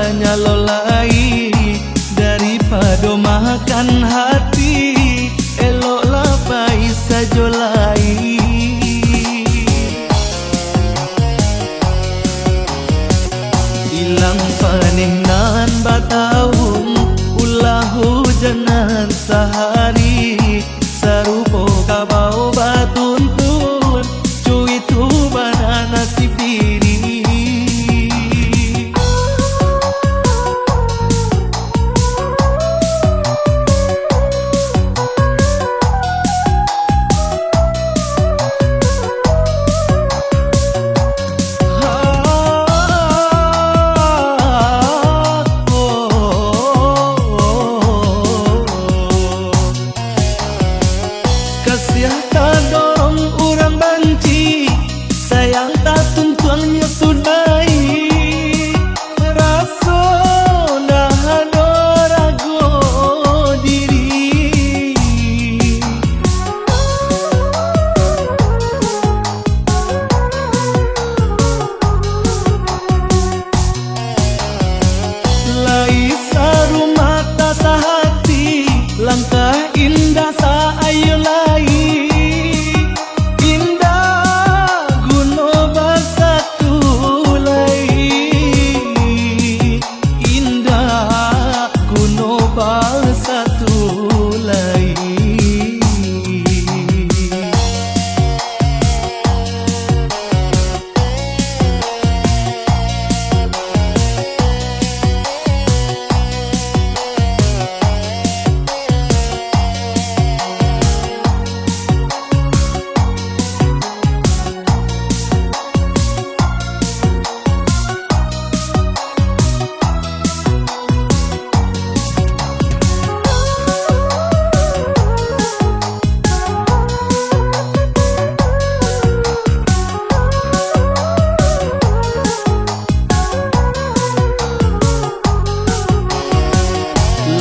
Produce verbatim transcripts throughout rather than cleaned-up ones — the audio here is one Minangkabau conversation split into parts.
Nyalo lai daripado makan hati, eloklah pai sajo lai. Ilang paneh nan batahun, ulah hujan nan sahari. Sarupo kabau batuntun, cuitu bana nasib diri. Kasiah tadorong urang banci, sayang tatuntuang nyo sudahi. Raso ndak ado rago diri. Lai sarumah tasahati, langkah indak saayo lai. Indak guno basatu lai, indak guno basatu lai.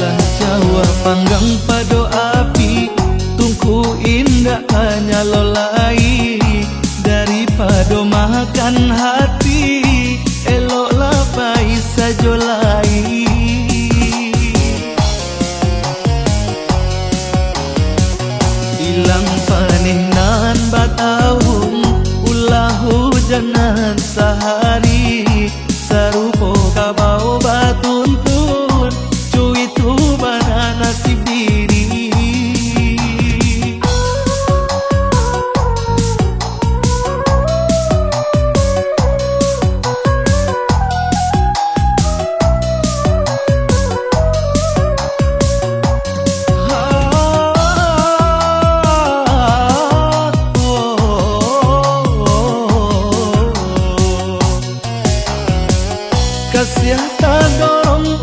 Lah jauah panggang pado api, tungku indak ka nyalo lai. Daripado makan hati, eloklah pai sajo lai. Ilang paneh nan batahun, ulah hujan nan sahari. Sarupo kabau batuntun, cuitu bana nasib diri. Kasiah tadorong